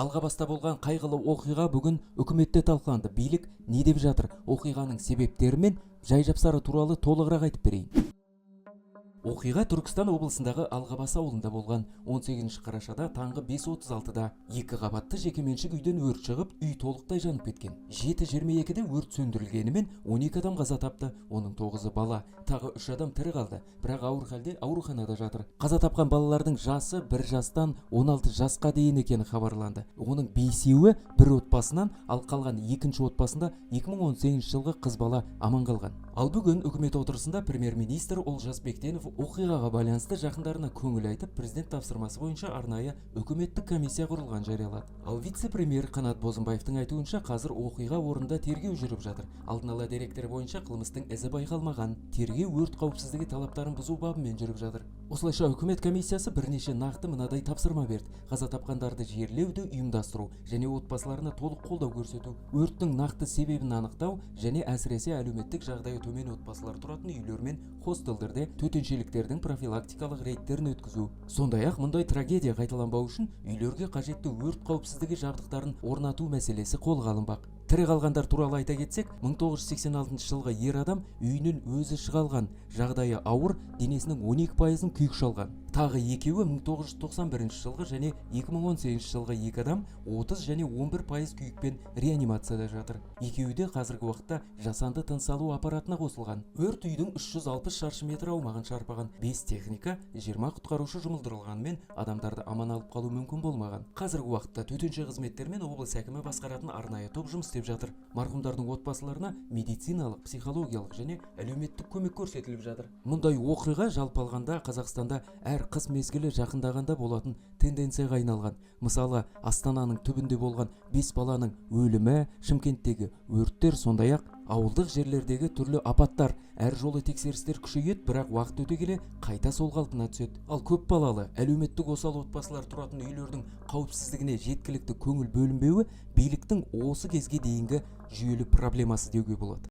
Алғабаста болған қайғылы оқиға бүгін үкіметте талқыланды. Билік не деп жатыр? Оқиғаның себептері мен жай жапсары туралы толығырақ айтып берейін. Оқиға Түркістан облысындағы Алғабас ауылында болған. 18 қарашада таңғы 5:36-да екі қабатты жекеменшік үйден өрт шығып, үй толықтай жанып кеткен. 7:22-де өрт сөндірілгенімен, 12 адам қаза тапты, оның 9-ы бала. Тағы 3 адам тірі қалды, бірақ ауыр халде ауруханада жатыр. Қаза тапқан балалардың жасы 1 жастан 16 жасқа дейін екені хабарланды. Оның бесеуі бір отбасынан, ал қалған екінші отбасында 2018 жылғы қыз бала аман қалған. Ал бүгін үкімет отырысында премьер-министр Олжас Бектенов оқиғаға байланысты жақындарына көңіл айтып, президент тапсырмасы бойынша арнайы үкіметтік комиссия құрылғанын жариялады. Ал вице-премьер Қанат Бозымбаевтың айтуынша, қазір оқиға орнында тергеу жүріп жатыр. Алдын ала деректер бойынша қылмыстың ізі байқалмаған. Тергеу өрт қауіпсіздігі талаптарын бұзу бабымен жүріп жатыр. Осылайша, үкімет комиссиясы бірнеше нақты мынадай тапсырма берді: қаза тапқандарды жерлеуді ұйымдастыру және отбасыларына толық қолдау көрсету, өрттің нақты себебін анықтау және әсіресе әлеуметтік жағдайы төмен отбасылар тұратын үйлер мен хостелдерде төтеншеліктердің профилактикалық рейдтерін өткізу. Сондай ақ мұндай трагедия қайталанбау үшін үйлерге қажетті өрт қауіпсіздігі жабдықтарын орнату мәселесі қолға алынбақ. Тірі қалғандар туралы айта кетсек, 1986 жылғы ер адам үйінен өзі шыға алған, жағдайы ауыр, денесінің 12 пайызын күйік шалған. Тағы екеуі, 1991 жылғы және 2018 жылғы екі адам, 30 және 11% күйікпен реанимацияда жатыр. Екеуі де қазіргі уақытта жасанды тыныс алу аппаратына қосылған. Өрт үйдің 360 шаршы метр аумағын шарпыған. 5 техника, 20 құтқарушы жұмылдырылғанымен, адамдарды аман алып қалу мүмкін болмаған. Қазіргі уақытта төтенше қызметтер мен облыс әкімі басқаратын арнайы топ жұмыс істеп жатыр. Марқұмдардың отбасыларына медициналық, психологиялық және әлеуметтік көмек көрсетіліп жатыр. Мұндай оқиға жалпы алғанда Қазақстанда әр қыс мезгілі жақындағанда болатын тенденцияға айналған. Мысалы, Астананың түбінде болған бес баланың өлімі, Шымкенттегі өрттер, сондай ақ ауылдық жерлердегі түрлі апаттар. Әр жолы тексерістер күшейеді, бірақ уақыт өте келе қайта сол қалпына түседі. Ал көп балалы, әлеуметтік осал отбасылар тұратын үйлердің қауіпсіздігіне жеткілікті көңіл бөлінбеуі биліктің осы кезге дейінгі жүйелі проблемасы деуге болады.